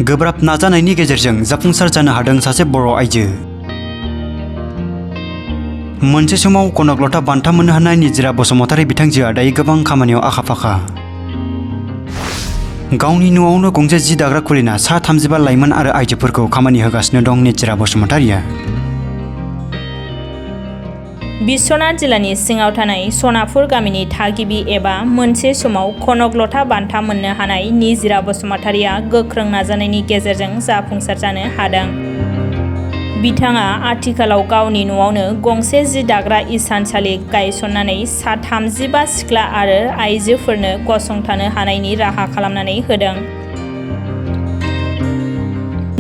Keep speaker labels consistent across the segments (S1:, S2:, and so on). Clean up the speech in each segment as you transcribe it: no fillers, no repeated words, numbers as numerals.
S1: गोब्राब नाजानायनि गेजेरजों जाफुंसार जानो हादों सासे बर' आइजो। मोनसे समाव कनकलता बान्था मोननो हानाय निजिरा बसुमतारी बिथांजोआ दायो गोबां खामानियाव आखा-फाखा। गावनि न'आवनो गंसे जि दाग्रा खुलिना सा 35 लाइमोन आरो आइजोफोरखौ खामानि होगासिनो दं निजिरा बसुमतारीया।
S2: बिश्वनाथ जिल्लानि सिङाव थानाय सनापुर गामिनि थागिबि एबा मोनसे समाव कनकलता बान्था मोननो हानाय निजिरा बसुमतारीया गोख्रों नाजानायनि गेजेरजों जाफुंसार जानो हादों। बिथाङा आथिखालाव गावनि न'आवनो गंसे जि दाग्रा इसानसालि गायसननानै सा 35 सिख्ला आरो आइजोफोरनो गसंथानो हानायनि राहा खालामनानै होदों।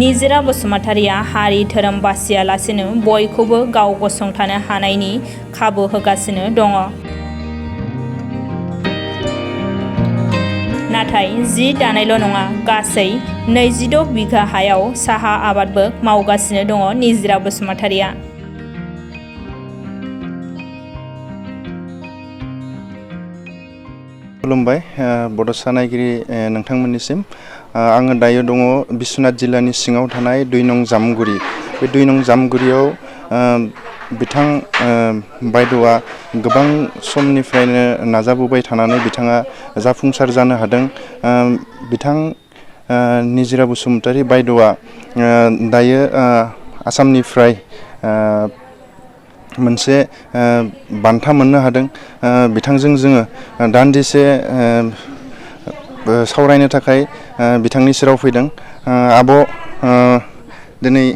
S2: निजिरा बसुमतारीया हारि धोरोम बासियालासेनो बयखौबो गाव गसंथानो हानायनि खाबु होगासिनो दङ। नाथाय जि दानायल' नङा, गासै 26 बिघा हायाव साहा आबादबो मावगासिनो दङ निजिरा बसुमतारीया।
S3: खुलुमबाय बड'सा नायगिरि नोंथांमोननिसिम। आङो दायो दङ बिश्वनाथ जिल्लानि सिङाव थानाय 2 नं जामगुरि। बे 2 नं जामगुरियाव बिथां बायद'आ गोबां समनिफ्रायनो नाजाबोबाय थानानै बिथाङा जाफुंसार जानो हादों। बिथां निजिरा बसुमतारी बायद'आ दायो आसामनिफ्राय मोनसे बान्था मोननो हादों। बिथांजों जोङो दान्दिसे सावरायनो थाखाय बिथांनि सेराव फैदों। आब' दिनै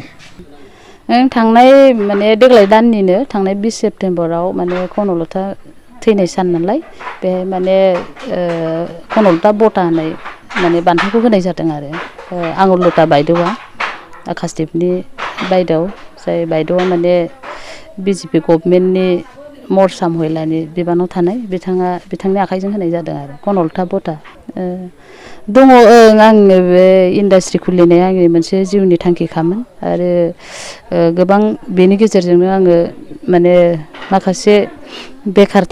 S4: थांनाय माने देग्लाय दाननिनो थांनाय 20 सेप्तेम्बराव माने कनकलता थैनाय सान नालाय, बेहाय माने कनकलता बटा होननाय माने बान्थाखौ होनाय जादों आरो आंगुरलता बायद'आ आकाशदीपनि बायद'आव, जाय बायद'आ माने बिजेपि गभर्नमेन्टनि मर्चा महिलानि बिबानाव थानाय, बिथांनि आखाइजों होनाय जादों आरो कनकलता बटा। दङ आङो बे इन्डास्ट्रि खुलिनाया आंनि मोनसे जिउनि थांखिखामोन आरो गोबां बेनि गेजेरजोंनो आङो माने माखासे बेखार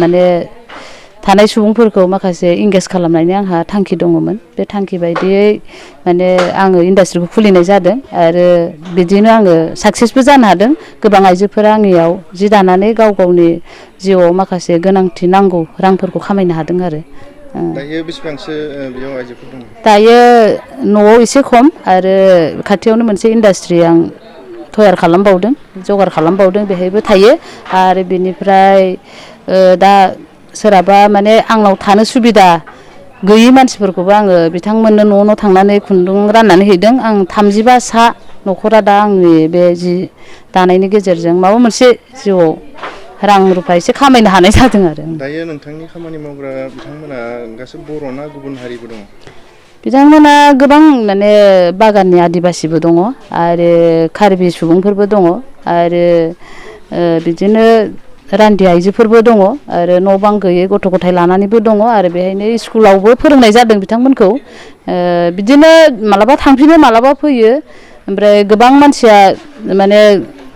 S4: माने थानाय सुबुंफोरखौ माखासे इंगेज खालामनायनि आंहा थांखि दङमोन। बे थांखि बायदियै माने आङो इन्डास्ट्रिखौ खुलिनाय जादों आरो बिदिनो आङो साक्सेसबो जानो हादों। गोबां आइजोफोरा आंनियाव जि दानानै गाव गावनि जिउआव माखासे गोनांथि नांगौ रांफोरखौ खामायनो हादों आरो।
S3: दायो बेसेबांसो बेयाव आइजोफोर दङ?
S4: दायो न'आव एसे खम आरो खाथियावनो मोनसे इन्डास्ट्रि आं तयार खालामबावदों, जगार खालामबावदों, बेहायबो थायो। आरो बेनिफ्राय दा सोरहाबा माने आंनाव थानो सुबिदा गैयै मानसिफोरखौबो आङो बिथांमोननो न' थांनानै खुन्दुं राननानै हैदों। आं 35 सा न'खरा दा आंनि बे जि दानायनि गेजेरजों माबा मोनसे जिउआव रां रुफा एसे खामायनो हानाय जादों आरो।
S3: दायो नोंथांनि खामानि मावग्रा बिथांमोना गासै बर' ना गुबुन हारिबो दङ?
S4: बिथांमोना गोबां माने बागाननि आदिबासिबो दङ आरो कार्बि सुबुंफोरबो दङ आरो बिदिनो रान्दि आइजोफोरबो दङ आरो न' बां गैयै गथ' गथाय लानानैबो दङ आरो बेहायनो स्कुलावबो फोरोंनाय जादों बिथांमोनखौ। बिदिनो मालाबा थांफिनो मालाबा फैयो। ओमफ्राय गोबां मानसिया माने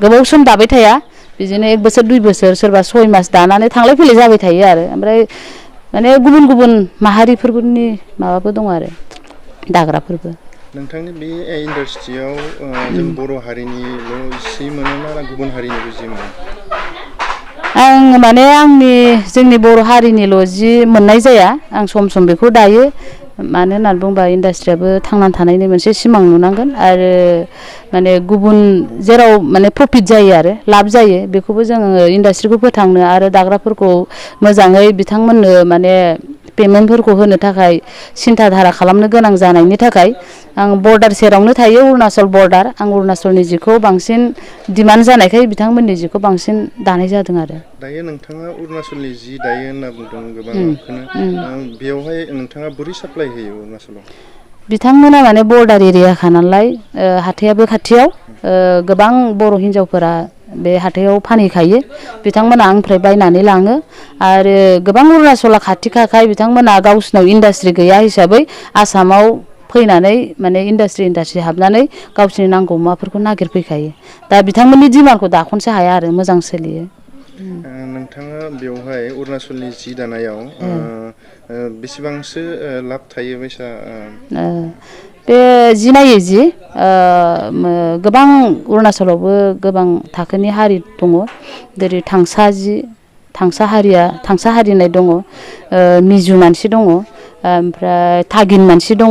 S4: गोबाव सम दाबाय थाया, बिदिनो 1 बोसोर 2 बोसोर सोरबा 6 मास दानानै थांलाय फैलाय जाबाय थायो आरो। ओमफ्राय माने गुबुन गुबुन माहारिफोरनि माबाबो दं आरो दाग्राफोरबो।
S3: नोंथांनि बे इन्डास्ट्रियाव जों बर' हारिनिल' सि मोनो ना गुबुन हारिनिबो जि मोनो?
S4: आं माने जोंनि बर' हारिनिल' जि मोननाय जाया, आं सम सम बेखौ दायो। मानो होननानै बुंबा इन्डास्ट्रियाबो थांनानै थानायनि मोनसे सिमां नुनांगोन आरो माने गुबुन जेराव माने प्रफिट जायो आरो लाब जायो बेखौबो जोङो इन्डास्ट्रिखौ फोथांनो आरो दाग्राफोरखौ मोजाङै बिथांमोननो माने पेमेन्टफोरखौ होनो थाखाय सिन्था धारा खालामनो गोनां जानायनि थाखाय आं बर्डार सेरावनो थायो, अरुणाचल बर्डार। आं अरुणाचलनि जिखौ बांसिन डिमान्ड जानायखाय बिथांमोननि जिखौ बांसिन दानाय जादों आरो।
S3: दायो नोंथाङा अरुणाचलनि जि दायो होनना बुंदों गोबांखौनो, बेवहाय नोंथाङा बोरै साप्लाय होयो अरुणाचलाव?
S4: बिथांमोना माने बर्डार एरियाखा नालाय, हाथायाबो खाथियाव, गोबां बर' हिन्जावफोरा बे हाथायाव फानहैखायो। बिथांमोना आंनिफ्राय बायनानै लाङो आरो गोबां अरुणाचला खाथिखाय बिथांमोना गावसिनाव इन्डास्ट्रि गैया हिसाबै आसामाव फैनानै माने इन्डास्ट्रि हाबनानै गावसोरनि नांगौ मुवाफोरखौ नागिरफैखायो। दा बिथांमोननि डिमान्डखौ दाखननो हाया आरो, मोजां सोलियो।
S3: नोंथाङा बेवहाय अरुणाचलनि जि दानायाव बेसेबांसो लाब थायो बायसा?
S4: बे जि नायै जि गोबां अरुणाचलावबो गोबां थाखोनि हारि दङ जेरै थांसा हारि होननाय दङ मिजु मानसि दङ ओमफ्राय थागिन मानसि दङ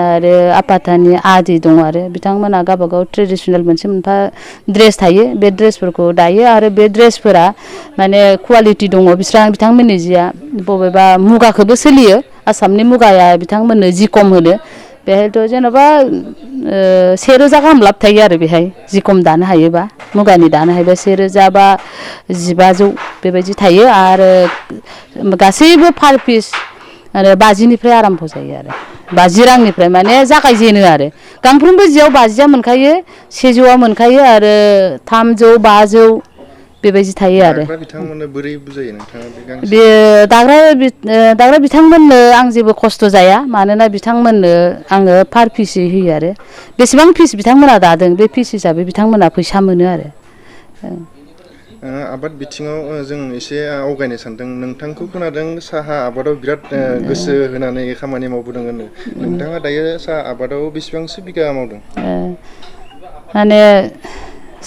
S4: आरो आपातानि आदि दङ आरो बिथांमोना गावबागाव ट्रेडिसनेल मोनसे मोनफा ड्रेस थायो बे ड्रेसफोरखौ दायो आरो बे ड्रेसफोरा माने कुवालिटि दङ बिथांमोननि जिया बबेबा मुगाखौबो सोलियो आसामनि मुगाया बिथांमोननो जि खम होनो बेहायथ' जेनेबा 1000 गाहाम लाब थायो आरो बेहाय जि खम दानो हायोबा मुगानि दानो हायोबा 1000 बा 1500 बेबायदि थायो आरो गासैबो पार पिस आरो 50निफ्राय आराम्भ जायो आरो 50 रांनिफ्राय माने जागायजेनो आरो गांफ्रोमबो जियाव 50आ मोनखायो 100आ मोनखायो आरो 300 500 बेबायदि थायो आरो
S3: बिथांमोननो बोरै बुजायो नोंथाङा बे गांसे
S4: बे दाग्रा बिथांमोननो आं जेबो खस्थ' जाया मानोना बिथांमोननो आङो पार पिसै होयो आरो बेसेबां पिस बिथांमोना दादों बे पिस हिसाबै बिथांमोना फैसा मोनो आरो
S3: आबाद बिथिङाव जों एसे आवगायनो सानदों नोंथांखौ खोनादों साहा आबादाव बिराद गोसो होनानै खामानि मावबोदों होनो नोंथाङा दायो साहा आबादाव बेसेबांसो बिगा मावदों
S4: माने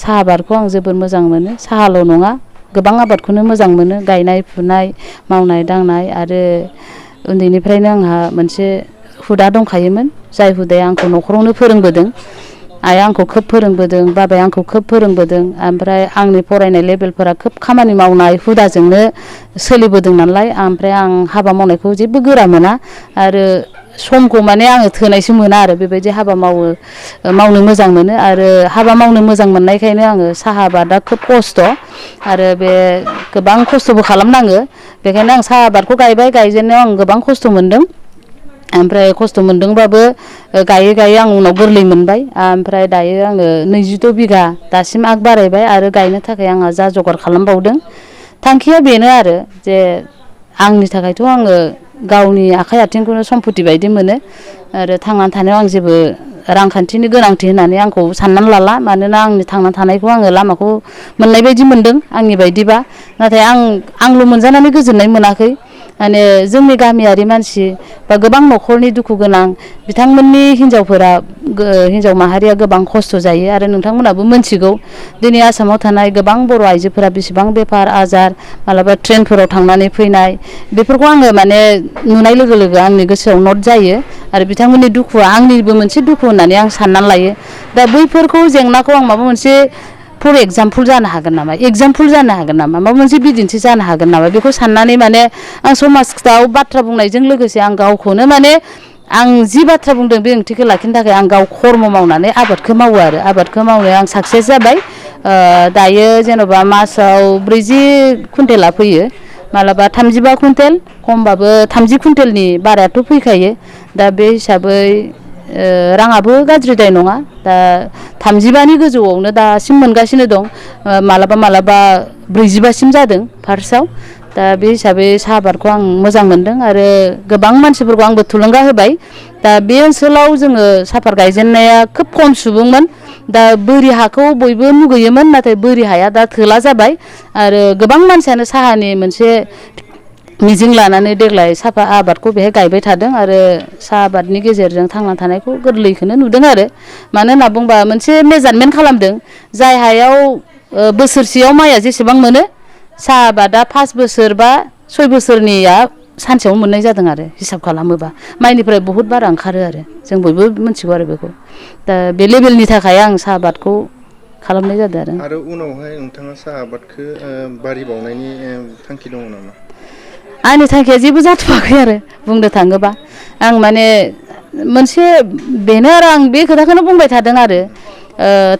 S4: साहा आबादखौ आं जोबोर मोजां मोनो साहाल' नङा गोबां आबादखौनो मोजां मोनो गायनाय फुनाय मावनाय दांनाय आरो उन्दैनिफ्रायनो आंहा मोनसे हुदा दंखायोमोन जाय हुदाया आंखौ न'खरावनो फोरोंबोदों आइया आंखौ खोब फोरोंबोदों बाबाया आंखौ खोब फोरोंबोदों ओमफ्राय आंनि फरायनाय लेभेलफोरा खोब खामानि मावनाय हुदाजोंनो सोलिबोदों नालाय ओमफ्राय आं हाबा मावनायखौ जेबो गोरा मोना आरो समखौ माने आङो थोनायसो मोना आरो बेबायदि हाबा मावनो मोजां मोनो आरो हाबा मावनो मोजां मोननायखायनो आङो साहा आबादा खोब खस्थ' आरो बे गोबां खस्थ'बो खालामनाङो बेखायनो आं साहा आबादखौ गायजेननायाव आं गोबां खस्थ' मोनदों ओमफ्राय खस्थ' मोनदोंबाबो गायै आं उनाव गोरलै मोनबाय ओमफ्राय दायो आङो 26 बिगा दासिम आग बारायबाय आरो गायनो थाखाय आंहा जा जगार खालामबावदों थांखिया बेनो आरो जे आंनि थाखायथ' आङो गावनि आखाइ आथिंखौनो सम्पति बायदि मोनो आरो थांनानै थानायाव आं जेबो रांखान्थिनि गोनांथि होननानै आंखौ साननानै लाला मानोना आंनि थांनानै थानायखौ आङो लामाखौ मोननाय बायदि मोनदों आंनि बायदिबा नाथाय आंल' मोनजानानै गोजोननाय मोनाखै माने जोंनि गामियारि मानसि बा गोबां न'खरनि दुखु गोनां बिथांमोननि हिन्जाव माहारिया गोबां खस्थ' जायो आरो नोंथांमोनाबो मोनथिगौ दिनै आसामाव थानाय गोबां बर' आइजोफोरा बेसेबां बेफार आजार मालाबा ट्रेनफोराव थांनानै फैनाय बेफोरखौ आङो माने नुनाय लोगो आंनि गोसोआव नट जायो आरो बिथांमोननि दुखुआ आंनिबो मोनसे दुखु होननानै आं साननानै लायो दा बैफोरखौ जेंनाखौ आं माबा मोनसे फर एग्जाम्पल जानो हागोन नामा माबा मोनसे बिदिन्थि जानो हागोन नामा बेखौ साननानै माने आं समाजाव बाथ्रा बुंनायजों लोगोसे आं गावखौनो माने आं जि बाथ्रा बुंदों बे ओंथिखौ लाखिनो थाखाय आं गाव खर्म मावनानै आबादखौ मावो आरो आबादखौ मावनायाव आं साक्सेस जाबाय दायो जेन'बा मासाव 40 कुइन्टेला फैयो मालाबा 35 कुइन्टेल खमबाबो 30 कुइन्टेलनि बारायाथ' फैखायो दा बे हिसाबै राङाबो गाज्रिदाय नङा दा 35नि गोजौआवनो दासिम मोनगासिनो दं मालाबा 45सिम जादों फार्स्टआव दा बे हिसाबै साहा आबादखौ आं मोजां मोनदों आरो गोबां मानसिफोरखौ आंबो थुलुंगा होबाय दा बे ओनसोलाव जोङो सापात गायजेननाया खोब खम सुबुंमोन दा बोरि हाखौ बयबो मुगैयोमोन नाथाय बोरि हाया दा थोला जाबाय आरो गोबां मानसियानो साहानि मोनसे मिजिं लानानै देग्लाय साहा आबादखौ बेहाय गायबाय थादों आरो साहा आबादनि गेजेरजों थांना थानायखौ गोरलैखौनो नुदों आरो मानो होनना बुंबा मोनसे मेजारमेन्ट खालामदों जाय हायाव बोसोरसेयाव माइया जेसेबां मोनो साहा आबादा 5 बोसोर बा 6 बोसोरनिया सानसेयावनो मोननाय जादों आरो हिसाब खालामोबा माइनिफ्राय बहुद बारा ओंखारो आरो जों बयबो मिथिगौ आरो बेखौ दा बे लेभेलनि थाखाय आं साहा आबादखौ खालामनाय जादों
S3: आरो उनावहाय नोंथाङा साहा आबादखौ बारिबावनायनि थांखि दङ नामा
S4: आंनि थांखिया जेबो जाथ'वाखै आरो बुंनो थाङोबा आं माने मोनसे बेनो आरो आं बे खोथाखौनो बुंबाय थादों आरो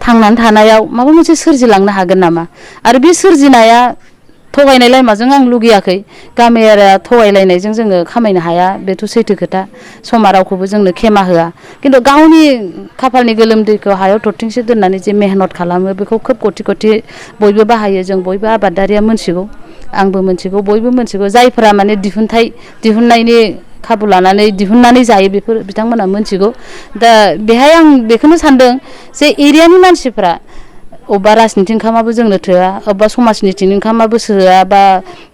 S4: थांनानै थानायाव माबा मोनसे सोरजिलांनो हागोन नामा आरो बे सोरजिनाया थगायनाय लामाजों आं लुगैयाखै गामियारिया थगायलायनायजों जोङो खामायनो हाया बेथ' सैथो खोथा समा रावखौबो जोंनो खेमा होआ खिन्थु गावनि खाफालनि गोलोमदैखौ हायाव थरथिंसे दोननानै जे मेहनत खालामो बेखौ खोब गथि बयबो बाहायो जों बयबो आबादारिया मोनथिगौ आंबो मोनथिगौ बयबो मोनथिगौ जायफोरा माने दिहुननायनि खाबु लानानै दिहुननानै जायो बेफोर बिथांमोना मोनथिगौ दा बेहाय आं बेखौनो सानदों जे एरियानि मानसिफ्रा अबेबा राजनिथि ओंखामाबो जोंनो थोआ अबेबा समाजनिथिं ओंखामाबो थोआ बा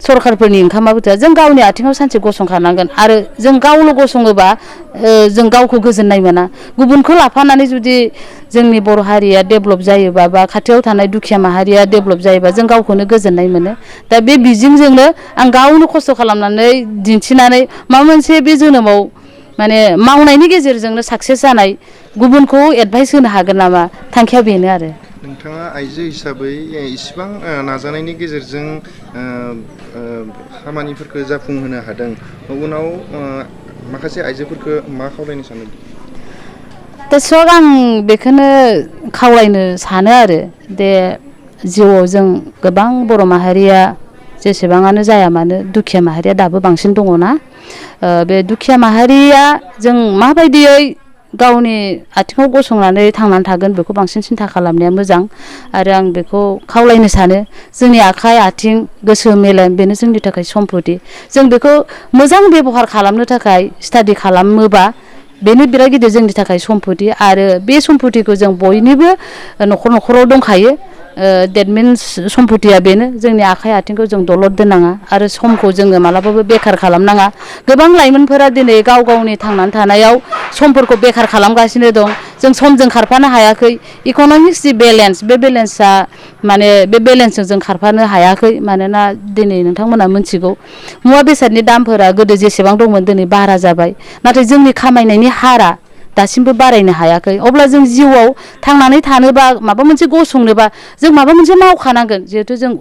S4: सरखारफोरनि ओंखामाबो थोआ जों गावनि आथिङाव सानसे गसंखानांगोन आरो जों गावल' गसङोबा जों गावखौ गोजोननाय मोना गुबुनखौ लाफानानै जुदि जोंनि बर' हारिया डेभेलप जायोबा बा खाथियाव थानाय दुखिया माहारिया डेभेलप जायोबा जों गावखौनो गोजोननाय मोनो दा बे बिजोंजोंनो आं गावनो खस्थ' खालामनानै दिन्थिनानै माबा मोनसे बे जोनोमाव माने मावनायनि गेजेरजोंनो साक्सेस जानाय गुबुनखौ एडभाइस होनो हागोन नामा थांखिया बेनो आरो
S3: नोंथाङा आइजो हिसाबै इसिबां नाजानायनि गेजेरजों खामानिफोरखौ जाफुंहोनो हादों उनाव माखासे आइजोफोरखौ मा खावलायनो सानो
S4: दा सर आं बेखौनो खावलायनो सानो आरो दे जिउआव जों गोबां बर' माहारिया जेसेबाङानो जाया मानो दुखिया माहारिया दाबो बांसिन दङना बे दुखिया माहारिया जों माबायदियै गावनि आथिङाव गसंनानै थांनानै थागोन बेखौ बांसिन सिन्था खालामनाया मोजां आरो आं बेखौ खावलायनो सानो जोंनि आखाइ आथिं गोसो मेलेम बेनो जोंनि थाखाय सम्पति जों बेखौ मोजां बेबहार खालामनो थाखाय स्टाडि खालामोबा बेनो बिराद गिदिर जोंनि थाखाय सम्पति आरो बे सम्पतिखौ जों बयनिबो न'खर न'खराव दंखायो देट मिन्स सम्पतिया बेनो जोंनि आखाइ आथिंखौ जों दलद दोननाङा आरो समखौ जोङो मालाबाबो बेखार खालामनाङा गोबां लाइमोनफोरा दिनै गाव गावनि थांनानै थानायाव समफोरखौ बेखार खालामगासिनो दं जों समजों खारफानो हायाखै इक'नमिक्स जि बेलेन्स बे बेलेन्सआ माने बे बेलेन्सजों जों खारफानो हायाखै मानोना दिनै नोंथांमोना मिथिगौ मुवा बेसादनि दामफोरा गोदो जेसेबां दंमोन दिनै बारा जाबाय नाथाय जोंनि खामायनायनि हारा दासिमबो बारायनो हायाखै अब्ला जों जिउआव थांनानै थानोबा माबा मोनसे गसंनोबा जों माबा मोनसे मावखानांगोन जिहेथु जों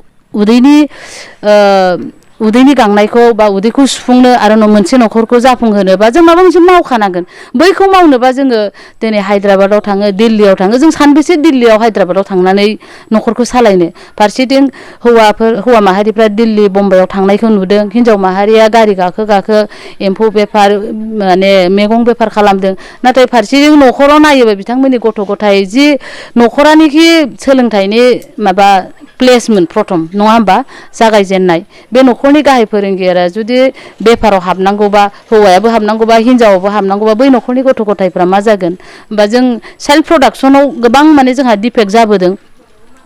S4: उदैनि गांनायखौ बा उदैखौ सुफुंनो आरो मोनसे न'खरखौ जाफुंहोनोबा जों माबा मोनसे मावखानांगोन बैखौ मावनोबा जोङो दिनै हायद्राबादाव थाङो दिल्लीयाव थाङो जों सानबेसे दिल्लीयाव हायद्राबादाव थांनानै न'खरखौ सालायनो फारसेथिं हौवा माहारिफ्रा दिल्ली बम्बाइआव थांनायखौ नुदों हिन्जाव माहारिया गारि गाखो एम्फौ बेफार माने मैगं बेफार खालामदों नाथाय फारसेथिं न'खराव नायोबा बिथांमोननि गथ' गथाय जि न'खरानिखि सोलोंथाइनि माबा प्लेसमोन प्रथम नङा होमबा जागायजेननाय बे न'खरनि गाहाय फोरोंगिरिया जुदि बेफाराव हाबनांगौबा हौवायाबो हाबनांगौबा हिनजावाबो हाबनांगौबा बै न'खरनि गथ' गथायफ्रा मा जागोन होमबा जों सेल्फ प्रडाक्सनाव गोबां माने जोंहा डिफेक्ट जाबोदों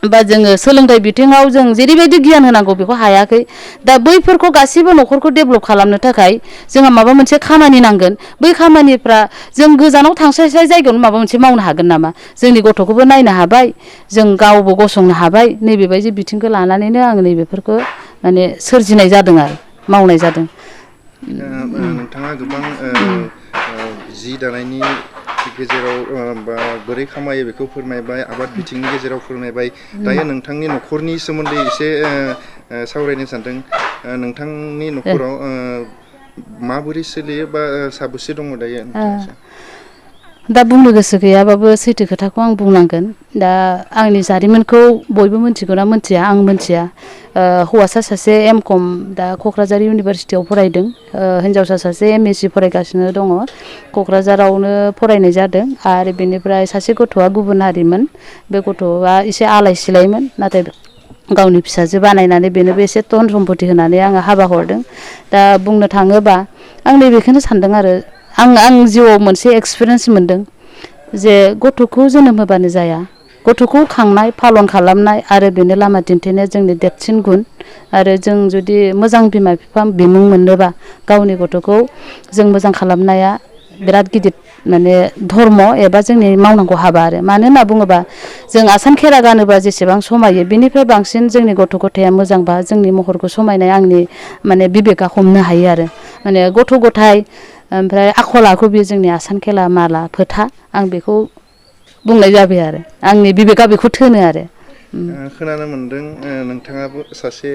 S4: बा जोङो सोलोंथाइ बिथिङाव जों जेरैबायदि गियान होनांगौ बेखौ हायाखै दा बैफोरखौ गासैबो न'खरखौ डेभेलप खालामनो थाखाय जोंहा माबा मोनसे खामानि नांगोन बै खामानिफ्रा जों गोजानाव थांस्लायस्लाय जायगायावनो माबा मोनसे मावनो हागोन नामा जोंनि गथ'खौबो नायनो हाबाय जों गावबो गसंनो हाबाय नैबेबायदि बिथिंखौ लानानैनो आं नैबेफोरखौ माने सोरजिनाय जादों आरो मावनाय जादों
S3: नोंथाङा गोबां जि दानायनि गेजेराव बा बोरै खामायो बेखौ फोरमायबाय आबाद बिथिंनि गेजेराव फोरमायबाय दायो नोंथांनि न'खरनि सोमोन्दै एसे सावरायनो सानदों नोंथांनि न'खराव माबोरै सोलियो बा साबेसे दङ दायो
S4: दा बुंनो गोसो गैयाबाबो सैथो खोथाखौ आं बुंनांगोन दा आंनि जारिमिनखौ बयबो मिथिगौ ना मिथिया आं मिथिया हौवासा सासे एमकम दा क'क्राझार इउनिभारसिटियाव फरायदों हिन्जावसा सासे एमएससि फरायगासिनो दङ क'क्राझारावनो फरायनाय जादों आरो बेनिफ्राय सासे गथ'आ गुबुन हारिमोन बे गथ'आ एसे आलाय सिलायमोन नाथाय गावनि फिसाजो बानायनानै बेनोबो एसे धन सम्पति होनानै आङो हाबा हरदों दा बुंनो थाङोबा आं नैबेखौनो सानदों आरो आं जिउआव मोनसे एक्सपिरियेन्स मोनदों जे गथ'खौ जोनोम होबानो जाया गथ'खौ खांनाय पालन खालामनाय आरो बेनो लामा दिन्थिनाया जोंनि देरसिन गुन आरो जों जुदि मोजां बिमा बिफा बिमुं मोननोबा गावनि गथ'खौ जों मोजां खालामनाया बिराद गिदिर माने धर्म एबा जोंनि मावनांगौ हाबा आरो मानो होनना बुङोबा जों आसान खेरा गानोबा जेसेबां समायो बेनिफ्राय बांसिन जोंनि गथ' गथाया मोजांबा जोंनि महरखौ समायनाय आंनि माने बिबेका हमनो हायो आरो माने गथ' गथाय ओमफ्राय आखल आखु बे जोंनि आसान खेला माला फोथा आं बेखौ बुंनाय जाबाय आरो आंनि बिबेका बेखौ थोनो आरो
S3: खोनानो मोनदों नोंथाङाबो सासे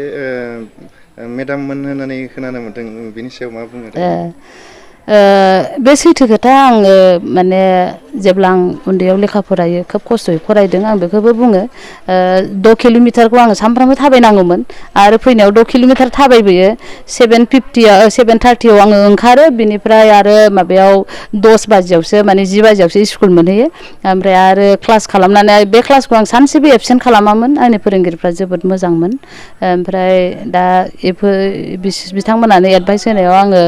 S3: मेडाममोन होननानै खोनानो मोनदों बेनि सायाव मा बुङो
S4: बे सैथो खोथा आङो माने जेब्ला आं उन्दैयाव लेखा फरायो खोब खस्थ'यै फरायदों आं बेखौबो बुङो 6 किल'मिटारखौ आङो सानफ्रामबो थाबायनाङोमोन आरो फैनायाव 6 किल'मिटार थाबायबोयो 7:30 आङो ओंखारो बिनिफ्राय आरो माबायाव 10 बाजियावसो माने 10 बाजियावसो स्कुल मोनहैयो ओमफ्राय आरो क्लास खालामनानै बे क्लासखौ आं सानसेबो एबसेन्ट खालामामोन आंनि फोरोंगिरिफ्रा जोबोद मोजांमोन ओमफ्राय दा बिथांमोनानो एडभाइस होनायाव आङो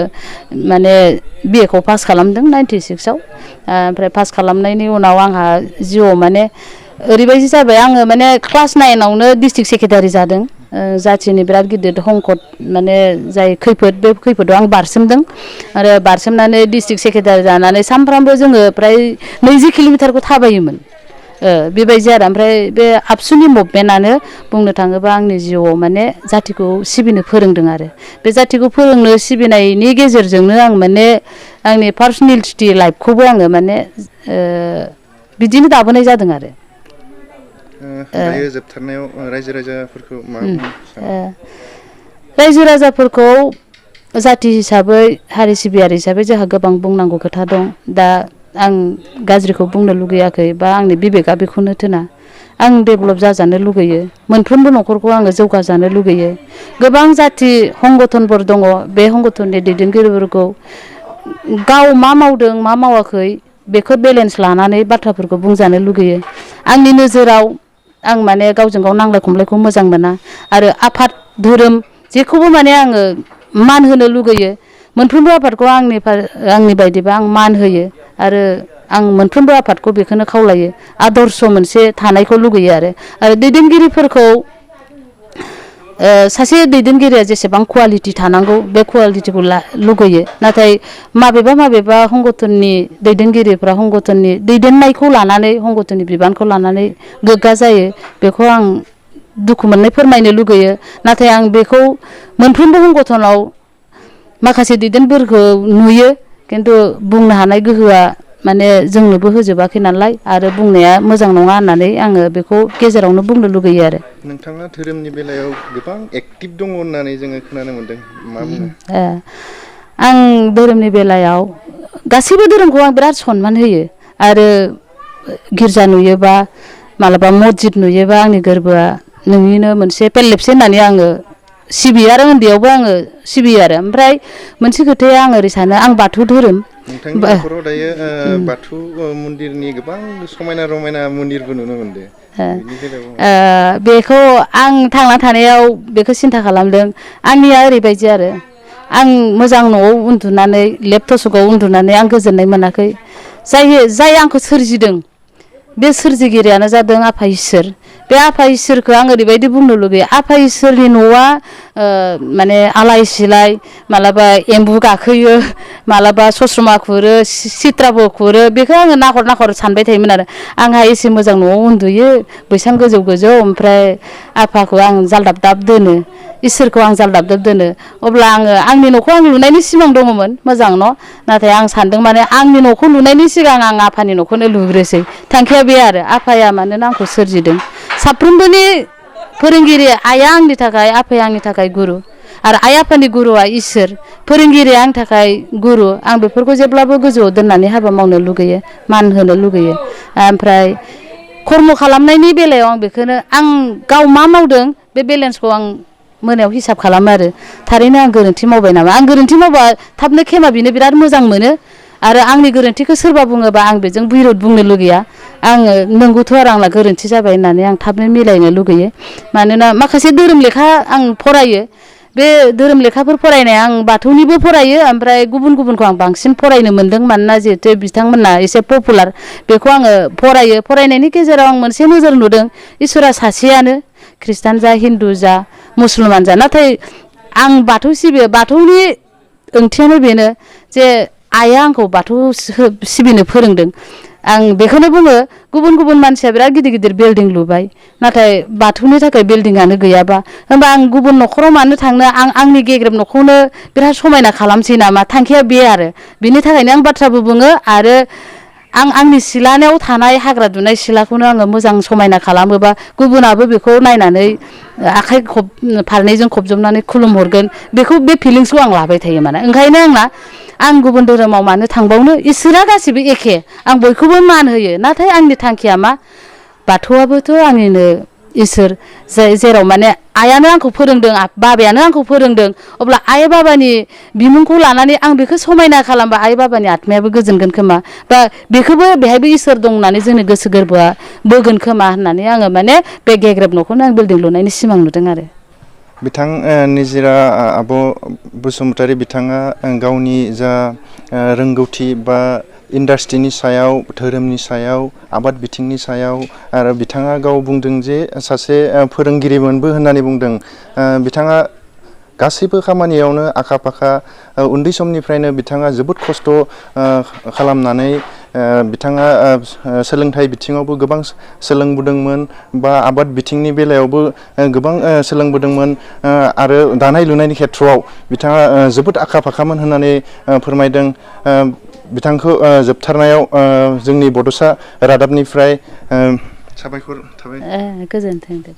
S4: माने बिए खौ पास खालामदों 96आव ओमफ्राय पास खालामनायनि उनाव आंहा जिउआव माने ओरैबायदि जाबाय आङो माने क्लास 9 आवनो डिस्ट्रिक्ट सेक्रेटारि जादों जाथिनि बिराद गिदिर हंकट माने जाय खैफोद बे खैफोदाव आं बारसोमदों आरो बारसोमनानै डिस्ट्रिक्ट सेक्रेटारि जानानै सानफ्रामबो जोङो प्राय 20 किल'मिटारखौ थाबायोमोन बेबायदि आरो ओमफ्राय बे आबसुनि मुभमेन्टआनो बुंनो थाङोबा आंनि जिउआव माने जातिखौ सिबिनो फोरोंदों आरो बे जातिखौ फोरोंनो सिबिनायनि गेजेरजोंनो आं माने आंनि पार्सनेलिटि लाइफखौबो आङो माने बिदिनो दाबोनाय जादों आरो
S3: दायो जोबथारनायाव रायजो राजाफोरखौ मा बुंनो सानो
S4: रायजो राजाफोरखौ जाति हिसाबै हारि सिबियारि हिसाबै जोंहा गोबां बुंनांगौ खोथा दं दा आं गाज्रिखौ बुंनो लुगैयाखै बा आंनि बिबेका बेखौनो थोना आं डेभेलप जाजानो लुगैयो मोनफ्रोमबो न'खरखौ आङो जौगाजानो लुगैयो गोबां जाति संगठनफोर दङ बे संगठननि दैदेनगिरिफोरखौ गाव मा मावदों मा मावाखै बेखौ बेलेन्स लानानै बाथ्राफोरखौ बुंजानो लुगैयो आंनि नोजोराव आं माने गावजों गाव नांलाय खमलायखौ मोजां मोना आरो आफाद धोरोम जेखौबो माने आङो मान होनो लुगैयो मोनफ्रोमबो आफादखौ आंनि बायदिबा आं मान होयो आरो आं मोनफ्रोमबो आफादखौ बेखौनो खावलायो आदर्श मोनसे थानायखौ लुगैयो आरो दैदेनगिरिफोरखौ सासे दैदेनगिरिया जेसेबां कुवालिटि थानांगौ बे कुवालिटिखौ लुगैयो नाथाय माबेबा संगठननि दैदेनगिरिफ्रा संगठननि दैदेननायखौ लानानै संगठननि बिबानखौ लानानै गोग्गा जायो बेखौ आं दुखु मोननाय फोरमायनो लुगैयो नाथाय आं बेखौ मोनफ्रोमबो संगठनाव माखासे दैदेनगिरिफोरखौ नुयो खिन्थु बुंनो हानाय गोहोआ माने जोंनोबो होजोबाखै नालाय आरो बुंनाया मोजां नङा होननानै आङो बेखौ गेजेरावनो बुंनो लुगैयो आरो
S3: नोंथाङा धोरोमनि बेलायाव गोबां एक्टिभ दङ होननानै जोङो खोनानो मोन्दों मा बुङो
S4: आं धोरोमनि बेलायाव गासैबो धोरोमखौ आं बिराद सनमान होयो आरो गिर्जा नुयोबा मालाबा मस्जिद नुयोबा आंनि गोरबोआ नोंनिनो मोनसे पेलेबसे होननानै आङो सिबियो आरो उन्दैयावबो आङो सिबियो आरो ओमफ्राय मोनसे खोथाया आं ओरै सानो आं बाथौ धोरोम
S3: नोंथांनि न'खराव दायो बाथौ मन्दिरनि गोबां समायना रमायना मन्दिरबो नुनो मोनदों
S4: बेखौ आं थांना थानायाव बेखौ सिन्था खालामदों आंनिया ओरैबायदि आरो आं मोजां न'आव उन्दुनानै लेप टसकआव उन्दुनानै आं गोजोननाय मोनाखै जाय आंखौ सोरजिदों बे सोरजिगिरियानो जादों आफा इसोर बे आफा इसोरखौ आं ओरैबायदि बुंनो लुगैयो आफा इसोरनि न'आ माने आलाय सिलाय मालाबा एम्बु गाखोयो मालाबा सस्रमा खुरो सिथ्राबो खुरो बेखौ आङो नाहर सानबाय थायोमोन आरो आंहा एसे मोजां न'आव उन्दुयो बैसां गोजौ ओमफ्राय आफाखौ आं जालदाब दोनो इसोरखौ आं जालदाब दोनो अब्ला आङो आंनि न'खौ आं लुनायनि सिमां दङमोन मोजां न' नाथाय आं सानदों माने आंनि न'खौ लुनायनि सिगां आं आफानि न'खौनो लुग्रोसै थांखिया बे आरो आफाया मानोना आंखौ सोरजिदों साफ्रोमबोनि फोरोंगिरि आइया आंनि थाखाय आफाया आंनि थाखाय गुरु आरो आइ आफानि गुरुआ इसोर फोरोंगिरिया आंनि थाखाय गुरु आं बेफोरखौ जेब्लाबो गोजौआव दोननानै हाबा मावनो लुगैयो मान होनो लुगैयो ओमफ्राय कर्म खालामनायनि बेलायाव आं बेखौनो आं गाव मा मावदों बे बेलेन्सखौ आं मोनायाव हिसाब खालामो आरो थारैनो आं गोरोन्थि मावबाय नामा आं गोरोन्थि मावबा थाबनो खेमा बिनो बिराद मोजां मोनो आरो आंनि गोरोन्थिखौ सोरबा बुङोबा आं बेजों बिरोध बुंनो लुगैया आङो नंगौथ' आरो आंना गोरोन्थि जाबाय होननानै आं थाबनो मिलायनो लुगैयो मानोना माखासे धोरोम लेखा आं फरायो बे धोरोम लेखाफोर फरायनाया आं बाथौनिबो फरायो ओमफ्राय गुबुनखौ आं बांसिन फरायनो मोन्दों मानोना जिहेथु बिथांमोना एसे पपुलार बेखौ आङो फरायनायनि गेजेराव आं मोनसे नोजोर नुदों इसोरा सासेयानो ख्रिस्टान जा हिन्दु जा मुसलमान जा नाथाय आं बाथौ सिबियो बाथौनि ओंथियानो बेनो जे आइया आंखौ बाथौ सिबिनो फोरोंदों आं बेखौनो बुङो गुबुन मानसिया बिराद गिदिर बिल्डिं लुबाय नाथाय बाथौनि थाखाय बिल्डिंआनो गैयाबा होमबा आं गुबुन न'खराव मानो थांनो आंनि गेग्रेब न'खौनो बिराद समायना खालामसै नामा थांखिया बे आरो बिनि थाखायनो आं बाथ्राबो बुङो आरो आंनि सिलायाव थानाय हाग्रा दुनाय सिलाखौनो आङो मोजां समायना खालामोबा गुबुनाबो बेखौ नायनानै आखाइ फारनैजों खबजबनानै खुलुमहरगोन बेखौ बे फिलिंसखौ आं लाबाय थायो माने ओंखायनो आं गुबुन धोरोमाव मानो थांबावनो इसोरा गासिबो एखे आं बयखौबो मान होयो नाथाय आंनि थांखिया मा बाथौआबोथ' आंनिनो इसोर जेराव माने आइयानो आंखौ फोरोंदों बाबायानो आंखौ फोरोंदों अब्ला आइ बाबानि बिमुंखौ लानानै आं बेखौ समायना खालामबा आइ बाबानि आत्मायाबो गोजोनगोन खोमा बा बेखौबो बेहायबो इसोर दं होननानै जोंनि गोसो गोरबोआ बोगोन खोमा होननानै आङो माने बे गेग्रेब न'खौनो आं बिल्डिं लुनायनि सिमां नुदों आरो
S3: बिथां निजिरा आब' बसुमतारी बिथाङा गावनि जा रोंगौथि बा इन्डास्ट्रिनि सायाव धोरोमनि सायाव आबाद बिथिंनि सायाव आरो बिथाङा गाव बुंदों जे सासे फोरोंगिरिमोनबो होननानै बुंदों बिथाङा गासैबो खामानियावनो आखा फाखा उन्दै समनिफ्रायनो बिथाङा जोबोद खस्थ' खालामनानै बिथाङा सोलोंथाइ बिथिङावबो गोबां सोलोंबोदोंमोन बा आबाद बिथिंनि बेलायावबो गोबां सोलोंबोदोंमोन आरो दानाय लुनायनि खेथ्रआव बिथाङा जोबोद आखा फाखामोन होननानै फोरमायदों बिथांखौ जोबथारनायाव जोंनि बड'सा रादाबनिफ्राय साबायखर थाबाय
S4: गोजोन्थों दे